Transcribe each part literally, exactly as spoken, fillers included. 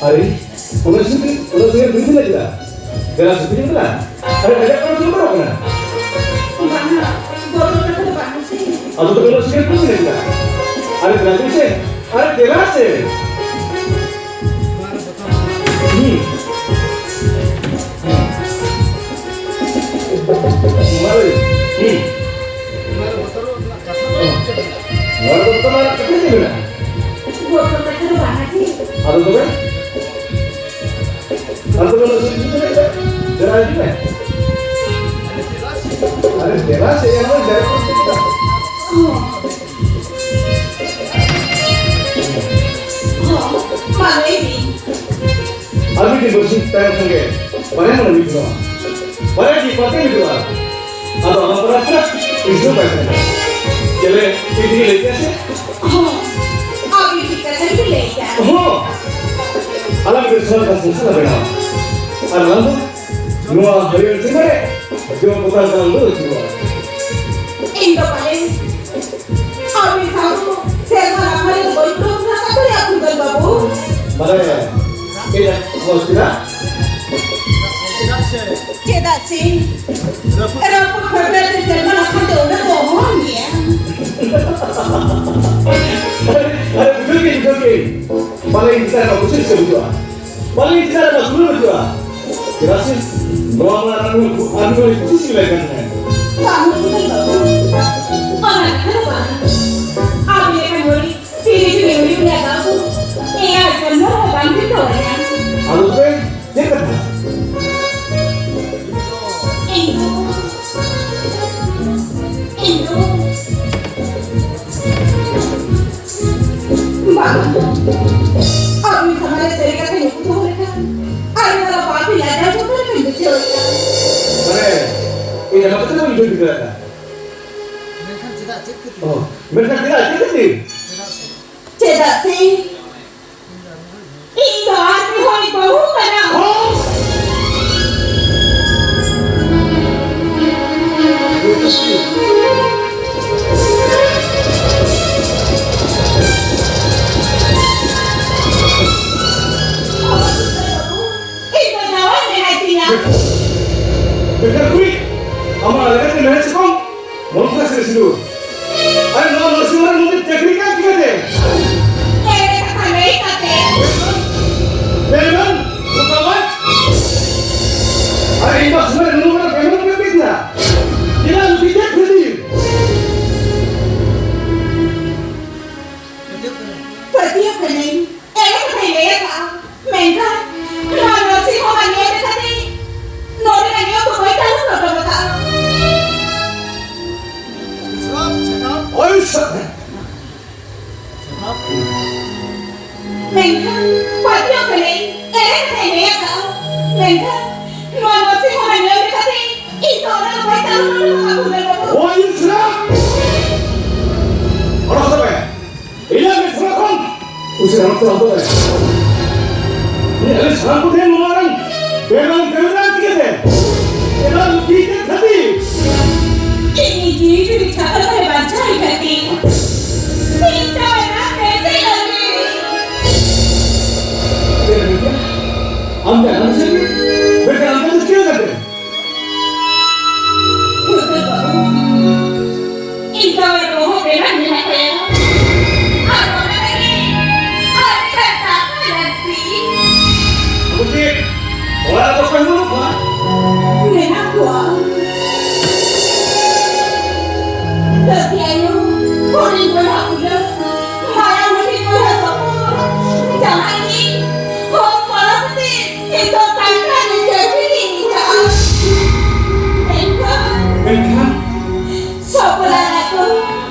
ᱟᱨᱮ, ᱩᱱᱟᱹᱜ ᱥᱟᱺᱜᱤᱧ, ᱩᱱᱟᱹᱜ ᱥᱟᱺᱜᱤᱧ ᱵᱤᱱ ᱪᱟᱞᱟᱜ ᱠᱟᱱᱟ? ᱫᱮᱞᱟ ᱥᱮ, ᱵᱤᱱ ᱪᱟᱞᱟᱜ ᱠᱟᱱᱟ? ᱟᱨᱮ, ᱟᱡᱟᱜ ᱠᱚᱲᱟ ᱥᱩᱨ ᱠᱚᱨᱮ ᱠᱟᱱᱟ? ᱵᱟᱝᱟ, ᱵᱚᱛᱚᱨ ᱠᱟᱛᱷᱟ ᱫᱚ ᱵᱟᱝᱟ ᱥᱮ᱾ ᱟᱫᱚ ᱛᱚᱵᱮ ᱩᱱᱟᱹᱜ ᱥᱟᱺᱜᱤᱧ ᱵᱤᱱ ᱪᱟᱞᱟᱜ ᱠᱟᱱᱟ? ᱟᱨᱮ, ᱫᱮᱞᱟ ᱥᱮ, ᱟᱨᱮ, ᱫᱮᱞᱟ ᱥᱮ᱾ ᱦᱩᱸ᱾ ᱢᱟ ᱞᱟᱹᱭ ᱢᱮ᱾ ᱦᱩᱸ᱾ ᱱᱚᱣᱟ ᱨᱮ ᱵᱚᱛᱚᱨ ᱨᱮᱱᱟᱜ ᱠᱟᱛᱷᱟ ᱫᱚ ᱪᱮᱫ ᱢᱮᱱᱟᱜᱼᱟ? ᱱᱚᱣᱟ ᱨᱮ ᱵᱚᱛᱚᱨ ᱨᱮᱱᱟᱜ ᱠᱟᱛᱷᱟ ᱪᱮᱫ ᱢᱮᱱᱟᱜᱼᱟ? ᱵᱚᱛᱚᱨ ᱠᱟᱛᱷᱟ ᱫᱚ ᱵᱟᱝᱟ ᱪᱮ᱾ ᱟᱫᱚ ᱛᱚᱵᱮ? ᱟᱫᱚ ᱛᱚᱵᱮ ᱚᱱᱟ ᱥᱩᱡ ᱵᱩᱡᱷᱟᱹᱣ ᱠᱮᱫᱟ? ᱫᱮᱞᱟ ᱦᱤᱡᱩᱜ ᱢᱮ᱾ ᱟᱨᱮ ᱫᱮᱞᱟ ᱥᱮ, ᱮᱱ ᱦᱚᱸ ᱡᱟᱭᱜᱟ ᱠᱚ ᱪᱮᱫ ᱞᱮᱠᱟ? ᱦᱚᱸ᱾ ᱦᱚᱸ, ᱢᱟ ᱞᱟᱹᱭ ᱵᱤᱱ᱾ ᱟᱨ ᱢᱤᱫ ᱫᱤᱱ ᱵᱟᱹᱨᱥᱤᱧ ᱛᱟᱭᱚᱢ ᱠᱷᱟᱱ ᱜᱮ ᱵᱟᱨᱭᱟ ᱢᱟᱹᱱᱢᱤ ᱠᱤᱱ ᱵᱮᱱᱟᱣᱟ᱾ ᱵᱟᱨᱭᱟ ᱜᱮ ᱯᱟᱛᱮ ᱢᱤᱫᱚᱜᱼᱟ᱾ ᱟᱫᱚ ᱟᱢᱟᱜ ᱯᱟᱲᱟ ᱯᱟᱲᱟ ᱠᱤᱥᱟᱹ ᱵᱟᱭ ᱛᱟᱦᱮᱱᱟ᱾ ᱪᱮᱞᱮ, ᱪᱮᱫ ᱜᱮ ᱞᱟᱹᱭ ᱠᱮᱭᱟ ᱥᱮ? ᱦᱚᱸ, ᱟᱹᱵᱤᱱ ᱴᱷᱤᱠ ᱠᱟᱛᱷᱟ ᱜᱮᱵᱤᱱ ᱞᱟᱹᱭ ᱠᱮᱜᱼᱟ᱾ ᱦᱚᱸ, ᱟᱞᱟᱝ ᱜᱮ ᱥᱚᱢᱟᱡᱽ ᱨᱮᱱᱟᱜ ᱥᱚᱝᱥᱟᱨ ᱞᱟᱝ ᱵᱮᱱᱟᱣᱟ᱾ ᱟᱨ ᱟᱞᱟᱝ ᱫᱚ ᱱᱚᱣᱟ ᱦᱟᱹᱨᱭᱟᱹᱲ ᱥᱮᱨᱢᱟ ᱨᱮ ᱡᱚᱢ ᱯᱚᱛᱟᱢ ᱠᱟᱱ ᱫᱚ ᱟᱹᱪᱩᱨᱚᱜᱼᱟ᱾ ᱤᱧ ᱫᱚ ᱯᱟᱞᱮ ᱟᱹᱵᱤᱱ ᱥᱟᱶ ᱫᱚ ᱥᱮᱨᱢᱟ ᱞᱟᱦᱟ ᱨᱮ ᱵᱟᱹᱧ ᱩᱰᱩᱠ ᱟᱠᱟᱱ ᱛᱟᱭᱟ, ᱯᱷᱩᱨᱜᱟᱹᱞ ᱵᱟᱹᱵᱩ᱾ ᱵᱟᱲᱟᱭᱟ, ᱪᱮᱫᱟᱜ ᱢᱚᱡᱽ ᱠᱮᱫᱟ? ᱪᱮᱫᱟᱜ ᱥᱮ ᱨᱟᱹᱯᱩᱫ ᱠᱷᱟᱹᱯᱟᱹᱨᱤ ᱛᱮ ᱥᱮᱨᱢᱟ ᱞᱟᱦᱟ ᱫᱚ ᱚᱱᱟ ᱫᱚ ᱚᱦᱚᱢ ᱜᱮᱭᱟ᱾ ᱟᱨᱮ, ᱵᱩᱡᱷᱟᱹᱣ ᱠᱮᱫ, ᱵᱩᱡᱷᱟᱹᱣ ᱠᱮᱫ᱾ ᱵᱟᱞᱮ ᱤᱧ ᱪᱮᱛᱟᱱ ᱨᱮ ᱵᱩᱡᱷᱟᱹᱣ ᱥᱮ ᱵᱩᱡᱷᱟᱹᱣᱟ? ᱵᱟᱞᱮ ᱤᱧ ᱪᱮᱛᱟᱱ ᱨᱮ ᱫᱩᱞᱟᱹᱲ ᱵᱩᱡᱷᱟᱹᱣᱟ? ᱪᱮᱫᱟᱜ ᱥᱮ ᱱᱚᱣᱟ ᱢᱟ ᱟᱨ ᱢᱤᱫ, ᱟᱨ ᱢᱤᱫ ᱦᱚᱲ ᱠᱩᱥᱤ ᱞᱮ ᱠᱟᱱ ᱛᱟᱦᱮᱸᱫ᱾ ᱵᱟᱝ, ᱵᱟᱝ, ᱵᱟᱝ᱾ ᱚᱱᱟ ᱠᱟᱛᱷᱟ ᱫᱚ ᱵᱟᱝ᱾ ᱟᱢ ᱞᱮᱠᱟᱱ ᱦᱚᱲ ᱛᱤᱨᱮ ᱪᱚ ᱮᱢᱱᱤ ᱞᱟᱜᱟᱣ ᱠᱚ᱾ ᱮᱭᱟᱭ ᱡᱚᱱᱢᱚ ᱦᱚᱸ ᱵᱟᱝ ᱡᱩᱛ ᱫᱟᱲᱮᱭᱟᱜᱼᱟ᱾ ᱟᱫᱚ ᱛᱚᱵᱮ ᱪᱮᱫ ᱠᱟᱛᱷᱟ? ᱤᱧ ᱫᱚ, ᱤᱧ ᱫᱚ ᱵᱟᱝ᱾ ᱟᱹᱵᱤᱱ ᱥᱟᱢᱟᱝ ᱨᱮ ᱥᱟᱹᱨᱤ ᱠᱟᱛᱷᱟᱧ ᱩᱠᱩ ᱫᱚᱦᱚ ᱞᱮᱠᱷᱟᱱ ᱟᱹᱞᱤᱧ ᱫᱚ ᱵᱟᱝ ᱵᱤᱱ ᱞᱟᱡᱟᱣ ᱦᱚᱪᱚ ᱠᱟᱱᱟ ᱵᱤᱱ ᱵᱩᱡᱷᱟᱹᱣ ᱮᱫᱟ᱾ ᱢᱟᱱᱮ, ᱤᱧ ᱟᱢᱟᱜ ᱠᱟᱛᱷᱟ ᱵᱟᱹᱧ ᱵᱩᱡᱷᱟᱹᱣ ᱴᱷᱤᱠ ᱫᱟᱲᱮᱭᱟᱜ ᱠᱟᱱᱟ᱾ ᱢᱮᱱᱠᱷᱟᱱ ᱪᱮᱫᱟᱜ, ᱪᱮᱫ ᱠᱷᱟᱹᱛᱤᱨ? ᱚ, ᱢᱮᱱᱠᱷᱟᱱ ᱪᱮᱫᱟᱜ, ᱪᱮᱫ ᱠᱷᱟᱹᱛᱤᱨ? ᱪᱮᱫᱟᱜ ᱥᱮ? ᱪᱮᱫᱟᱜ ᱥᱮ ᱤᱧ ᱫᱚ ᱟᱨ ᱢᱤᱫ ᱦᱚᱲᱤᱡ ᱵᱟᱹᱦᱩ ᱠᱟᱱᱟ᱾ ᱚ! ᱟᱨ ᱱᱚᱣᱟ ᱱᱚᱨᱥᱤᱝ ᱦᱳᱢ ᱨᱮ ᱱᱩᱭ ᱪᱟᱹᱠᱨᱤ ᱠᱟᱱ ᱪᱤᱠᱟᱹᱛᱮ? ᱮᱲᱮ ᱠᱟᱛᱷᱟ ᱞᱟᱹᱭ ᱠᱟᱛᱮ᱾ ᱢᱮᱱ ᱢᱮ, ᱚᱠᱟ ᱵᱟᱝ? ᱟᱨ ᱤᱧ ᱫᱚ ᱥᱚᱢᱚᱭ ᱱᱩᱱᱟᱹᱜ ᱵᱟᱝ ᱵᱮᱸᱜᱮᱞ ᱵᱮᱸᱜᱮᱞ ᱜᱮ ᱛᱟᱦᱮᱸ᱾ ᱪᱮᱫᱟᱜ ᱱᱩᱠᱤᱱ ᱪᱮᱫ ᱠᱷᱟᱹᱛᱤᱨ? ᱯᱟᱹᱛᱭᱟᱹᱣ ᱠᱟᱹᱱᱟᱹᱧ, ᱮᱲᱮ ᱠᱟᱛᱷᱟᱭ ᱞᱟᱹᱭ ᱟᱠᱟᱫᱼᱟ᱾ ᱢᱮᱱᱠᱷᱟᱱ ᱱᱚᱣᱟ ᱱᱚᱨᱥᱤᱝ ᱦᱳᱢ ᱟᱜ ᱱᱤᱭᱚᱢ ᱞᱮᱠᱟᱛᱮ ᱱᱚᱰᱮᱱᱟᱜ ᱱᱤᱭᱚᱢ ᱫᱚ ᱵᱟᱹᱧ ᱯᱟᱞᱚᱱ ᱦᱚᱴᱚ ᱠᱟᱜᱼᱟ᱾ ᱳᱭ ᱥᱟ- ᱢᱮᱱᱠᱷᱟᱱ ᱯᱟᱹᱛᱭᱟᱹᱣ ᱠᱟᱹᱱᱟᱹᱧ, ᱮᱲᱮ ᱠᱟᱛᱷᱟᱭ ᱞᱟᱹᱭ ᱟᱠᱟᱫᱼᱟ᱾ ᱢᱮᱱᱠᱷᱟᱱ ᱱᱚᱣᱟ ᱱᱚᱨᱥᱤᱝ ᱦᱳᱢ ᱟᱜ ᱱᱤᱭᱚᱢ ᱞᱮᱠᱟᱛᱮ ᱤᱧ ᱫᱚ ᱚᱱᱟ ᱫᱚ ᱵᱟᱹᱧ ᱯᱟᱞᱚᱱ ᱦᱚᱴᱚ ᱠᱟᱜᱼᱟ, ᱯᱷᱩᱞᱰᱟᱹᱨ ᱵᱟᱹᱵᱩ᱾ ᱳᱭ ᱥᱟ- ᱚᱰᱚᱠ ᱦᱚᱴᱚ ᱠᱟᱭ᱾ ᱤᱧᱟᱹᱜ ᱢᱮᱫ ᱥᱟᱢᱟᱝ ᱠᱷᱚᱱ ᱩᱥᱟᱹᱨᱟ ᱚᱰᱚᱠ ᱛᱟᱞᱟᱝ ᱢᱮ᱾ ᱤᱧ ᱟᱞᱮ ᱥᱟᱱᱟᱢ ᱠᱚᱴᱷᱮᱱ ᱱᱚᱣᱟ ᱨᱮᱱ ᱵᱮᱱᱟᱣ ᱠᱟᱹᱢᱤ ᱫᱟᱨ ᱪᱤᱠᱟᱹᱛᱮ? ᱪᱮᱫᱟᱜ ᱱᱩᱠᱤᱱ ᱪᱮᱫ ᱠᱷᱟᱹᱛᱤᱨ? ᱤᱧ ᱡᱤᱣᱤ ᱡᱩᱨᱤ ᱪᱷᱟᱛᱟ ᱠᱚᱨᱮ ᱵᱟᱧᱪᱟᱣ ᱤᱧ ᱠᱷᱟᱹᱛᱤᱨ᱾ ᱤᱧ ᱪᱟᱵᱟᱭᱮᱱᱟ ᱵᱮᱥᱮ ᱞᱟᱹᱜᱤᱫ᱾ ᱪᱮᱫ ᱮᱢ ᱢᱮᱱ ᱠᱮᱫᱟ? ᱟᱢ ᱫᱚ ᱟᱢ ᱥᱮᱫ ᱜᱮ? ᱢᱮᱱᱠᱷᱟᱱ ᱟᱢ ᱫᱚ ᱪᱤᱠᱟᱹ ᱠᱟᱛᱮ? ᱤᱧ ᱫᱚ ᱵᱚᱦᱚᱜ ᱵᱮᱱᱟᱣ ᱢᱮᱱᱟᱜ ᱛᱟᱭᱟ᱾ ᱟᱨ ᱚᱱᱟ ᱞᱟᱹᱜᱤᱫ ᱟᱹᱰᱤ ᱜᱟᱱ ᱴᱟᱠᱟ ᱞᱟᱹᱠᱛᱤ᱾ ᱟᱵᱚ ᱪᱮᱫ ᱚᱲᱟᱜ ᱨᱮ ᱚᱠᱚᱭ ᱦᱚᱸ ᱵᱟᱹᱱᱩᱜ ᱠᱚᱣᱟ? ᱢᱮᱱᱟᱜ ᱠᱚᱣᱟ᱾ ᱠᱟᱹᱠᱤ ᱟᱭᱳ, ᱦᱩᱰᱤᱧ ᱵᱚᱭᱦᱟ ᱩᱞᱟᱹ, ᱢᱟᱨᱟᱝ ᱦᱩᱰᱤᱧ ᱵᱚᱭᱦᱟ ᱥᱚᱯᱚᱱ, ᱡᱟᱦᱟᱸᱭ ᱜᱮ ᱦᱚᱲ ᱯᱟᱲᱦᱟᱣ ᱠᱟᱛᱮ ᱱᱤᱛᱚᱜ ᱴᱟᱴᱠᱟ ᱨᱮ ᱪᱟᱹᱠᱨᱤ ᱞᱤᱧ ᱟᱠᱟᱫᱼᱟ᱾ ᱢᱮᱱᱠᱷᱟᱱ ᱢᱮᱱᱠᱷᱟᱱ ᱥᱚᱠᱞᱟ ᱟᱛᱳ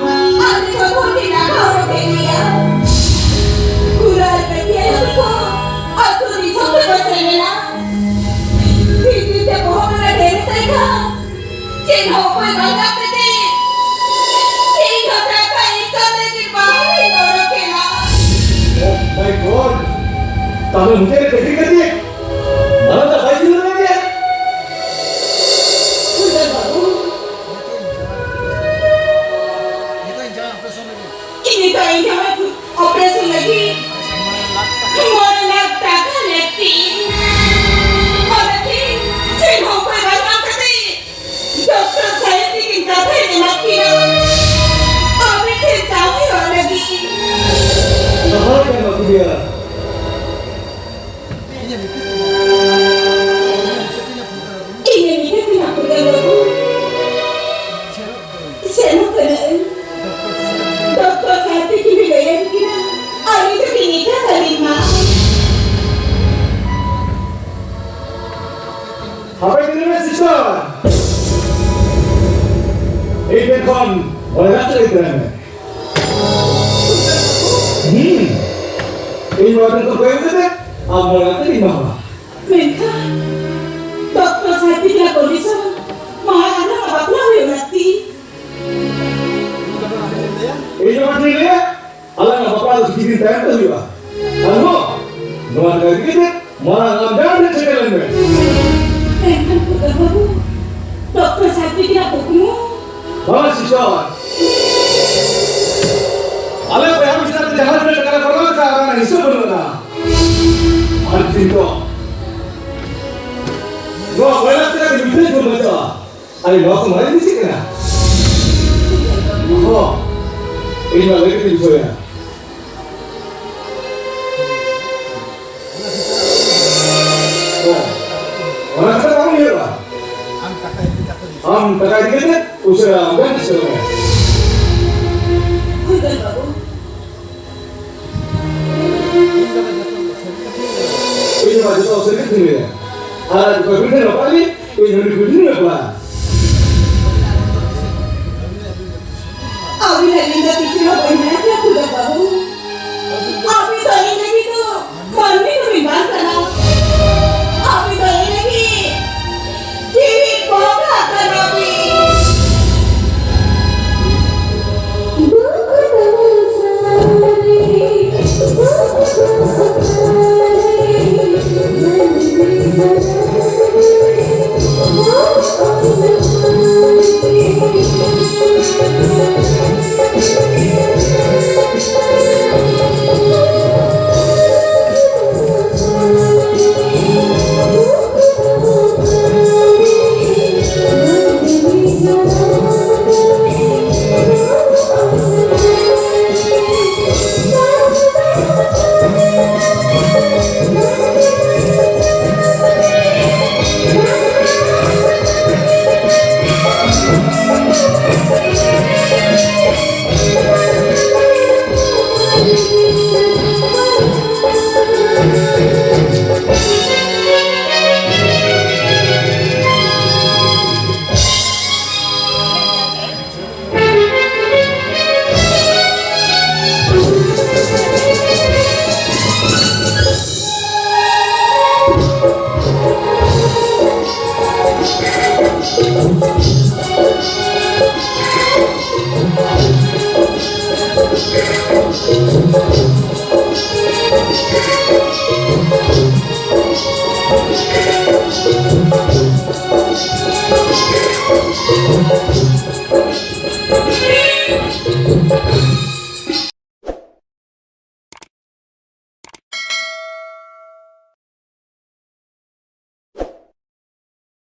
ᱟᱞᱮ ᱡᱚᱛᱚ ᱜᱮ ᱱᱟᱜᱟᱣ ᱨᱚᱴᱮ ᱞᱮᱭᱟ᱾ ᱠᱩᱲᱟᱹ ᱟᱨ ᱯᱟᱹᱴᱤᱭᱟᱹ ᱡᱚᱛᱚ ᱠᱚ ᱟᱛᱳ ᱫᱤᱥᱚᱢ ᱛᱮᱠᱚ ᱥᱮᱱ ᱮᱱᱟ᱾ ᱫᱤᱱ ᱫᱤᱱ ᱛᱮ ᱵᱚᱦᱚᱜ ᱨᱮ ᱰᱷᱮᱨ ᱩᱛᱟᱹᱨ ᱮᱱᱟ᱾ ᱪᱮᱫ ᱦᱚᱸ ᱚᱠᱚᱭ ᱵᱟᱝ ᱧᱟᱢ ᱠᱟᱛᱮ ᱤᱧ ᱦᱚᱸ ᱴᱟᱠᱟ ᱤᱱᱠᱟᱢ ᱞᱟᱹᱜᱤᱫ ᱵᱟᱦᱨᱮᱧ ᱚᱰᱚᱠ ᱮᱱᱟ᱾ Oh my God! ᱛᱟᱦᱞᱮ ᱢᱩᱪᱟᱹᱫ ᱨᱮ ᱪᱟᱹᱠᱨᱤ ᱠᱟᱛᱮ ᱢᱟᱱᱚᱛ ᱫᱚ ᱵᱟᱭ ᱪᱤᱱᱦᱟᱹᱣ ᱞᱮᱫᱮᱭᱟ? ᱯᱷᱩᱞᱰᱟᱹᱨ ᱵᱟᱹᱵᱩ, ᱤᱧ ᱱᱤᱛᱚᱜ ᱤᱧ ᱡᱟᱶᱟᱭ ᱚᱯᱟᱨᱮᱥᱚᱱ ᱞᱟᱹᱜᱤᱫ ᱢᱚᱬᱮ ᱞᱟᱠᱷ ᱴᱟᱠᱟ ᱞᱟᱹᱠᱛᱤ᱾ ᱚᱱᱟᱛᱮ ᱪᱮᱫ ᱦᱚᱸ ᱩᱯᱟᱹᱭ ᱵᱟᱝ ᱧᱟᱢ ᱠᱟᱛᱮ ᱰᱚᱠᱴᱚᱨ ᱥᱟᱦᱮᱵ ᱛᱤᱠᱤᱱ ᱠᱟᱛᱷᱟᱧ ᱮᱢᱟᱫ ᱠᱤᱱᱟ᱾ ᱟᱢ ᱤᱧ ᱴᱷᱮᱱ ᱠᱷᱚᱱ ᱢᱚᱬᱮ ᱞᱟᱠᱷ ᱴᱟᱠᱟ ᱤᱫᱤ ᱛᱚᱨᱟᱭ ᱢᱮ᱾ ᱦᱩᱸ᱾ ᱤᱧ ᱱᱚᱣᱟ ᱴᱷᱮᱱ ᱠᱷᱚᱱ ᱠᱚᱭ ᱠᱟᱛᱮ ᱟᱢ ᱢᱚᱬᱮ ᱞᱟᱠᱷ ᱴᱟᱠᱟ ᱤᱧ ᱮᱢᱟᱢᱟ᱾ ᱢᱮᱱᱠᱷᱟᱱ ᱰᱚᱠᱴᱚᱨ ᱥᱟᱦᱮᱵ ᱛᱤᱠᱤᱱᱟᱜ ᱠᱚᱱᱰᱤᱥᱚᱱ ᱢᱟ ᱟᱨᱦᱚᱸ ᱵᱟᱯᱞᱟ ᱦᱩᱭᱩᱜ ᱞᱟᱹᱠᱛᱤ᱾ ᱤᱧ ᱫᱚ ᱵᱟᱹᱧ ᱞᱟᱹᱭᱟ, ᱟᱞᱟᱝᱟᱜ ᱵᱟᱯᱞᱟ ᱫᱚ ᱠᱤᱪᱷᱩ ᱫᱤᱱ ᱛᱟᱭᱚᱢ ᱛᱮ ᱦᱩᱭᱩᱜᱼᱟ᱾ ᱟᱨᱦᱚᱸ ᱱᱚᱣᱟ ᱴᱟᱠᱟ ᱤᱫᱤ ᱠᱟᱛᱮ ᱢᱟᱨᱟᱝ ᱟᱢ ᱡᱟᱦᱟᱸ ᱴᱷᱮᱱ ᱥᱮᱴᱮᱨ ᱞᱮᱱ ᱢᱮ᱾ ᱢᱮᱱᱠᱷᱟᱱ ᱯᱩᱛᱟᱹ ᱵᱟᱹᱵᱩ, ᱰᱚᱠᱴᱚᱨ ᱥᱟᱦᱮᱵ ᱛᱤᱠᱤᱱᱟᱜ ᱠᱩᱠᱢᱩ᱾ ᱵᱟᱝ ᱥᱤᱥᱴᱟᱨ, ᱟᱞᱮ ᱵᱚᱭᱦᱟ ᱢᱤᱥᱨᱟ ᱛᱮ ᱡᱟᱦᱟᱸ ᱛᱤᱱᱟᱹᱜ ᱴᱟᱠᱟ ᱞᱮ ᱵᱚᱨᱵᱟᱫ ᱠᱟᱜᱼᱟ, ᱚᱱᱟ ᱨᱮᱱᱟᱜ ᱦᱤᱥᱟᱹᱵ ᱵᱟᱹᱱᱩᱜ ᱟᱱᱟ᱾ ᱟᱨ ᱪᱤᱱᱛᱟᱹ, ᱱᱚᱣᱟ ᱯᱚᱭᱞᱟ ᱴᱟᱠᱟ ᱛᱮ ᱢᱤᱫᱴᱷᱮᱱ ᱡᱚᱢ ᱵᱟᱧᱪᱟᱜᱼᱟ᱾ ᱟᱨ ᱱᱚᱣᱟ ᱠᱚ ᱢᱟᱨᱟᱝ ᱡᱤᱱᱤᱥ ᱪᱮᱫ ᱠᱟᱱᱟ? ᱦᱚᱸ, ᱤᱧ ᱢᱟ ᱞᱟᱹᱭ ᱠᱟᱛᱮᱧ ᱵᱩᱡᱷᱟᱹᱣᱮᱱᱟ᱾ ᱦᱚᱸ, ᱚᱱᱟ ᱠᱟᱛᱷᱟ ᱵᱟᱝ ᱩᱭᱦᱟᱹᱨᱚᱜᱼᱟ᱾ ᱟᱢ ᱴᱟᱠᱟ ᱤᱫᱤ ᱠᱟᱛᱮ ᱩᱥᱟᱹᱨᱟ ᱟᱢ ᱵᱟᱝ ᱩᱥᱟᱹᱨᱟ ᱢᱮ᱾ ᱦᱩᱭ ᱫᱟᱲᱮᱭᱟᱜᱼᱟ ᱵᱟᱹᱵᱩ᱾ ᱤᱧ ᱢᱟ ᱡᱚᱛᱚ ᱥᱟᱹᱨᱤ ᱠᱟᱛᱷᱟᱧ ᱞᱟᱹᱭᱟ᱾ ᱟᱨ ᱚᱠᱚᱭ ᱵᱤᱴᱷᱟᱹ ᱵᱟᱯᱞᱟ ᱞᱟᱹᱜᱤᱫ, ᱤᱧ ᱩᱱᱤ ᱵᱤᱴᱷᱟᱹᱧ ᱵᱟᱯᱞᱟ᱾ ᱟᱹᱵᱤᱱ ᱟᱹᱞᱤᱧ ᱫᱚ ᱛᱤᱥ ᱨᱮᱦᱚᱸ ᱵᱟᱹᱧ ᱦᱟᱲᱟᱢ ᱜᱮᱭᱟ, ᱯᱷᱩᱞᱫᱟᱹ ᱵᱟᱹᱵᱩ᱾ ᱟᱹᱵᱤᱱ ᱫᱚ ᱤᱧ ᱞᱟᱹᱜᱤᱫ ᱫᱚ ᱢᱟᱹᱱᱢᱤ ᱫᱚᱵᱤᱱ ᱵᱟᱝ ᱠᱟᱱᱟ᱾ ᱟᱹᱵᱤᱱ ᱫᱚ ᱤᱧ ᱞᱟᱹᱜᱤᱫ ᱡᱤᱣᱤ ᱵᱚᱸᱜᱟ ᱠᱟᱱᱟᱵᱤᱱ᱾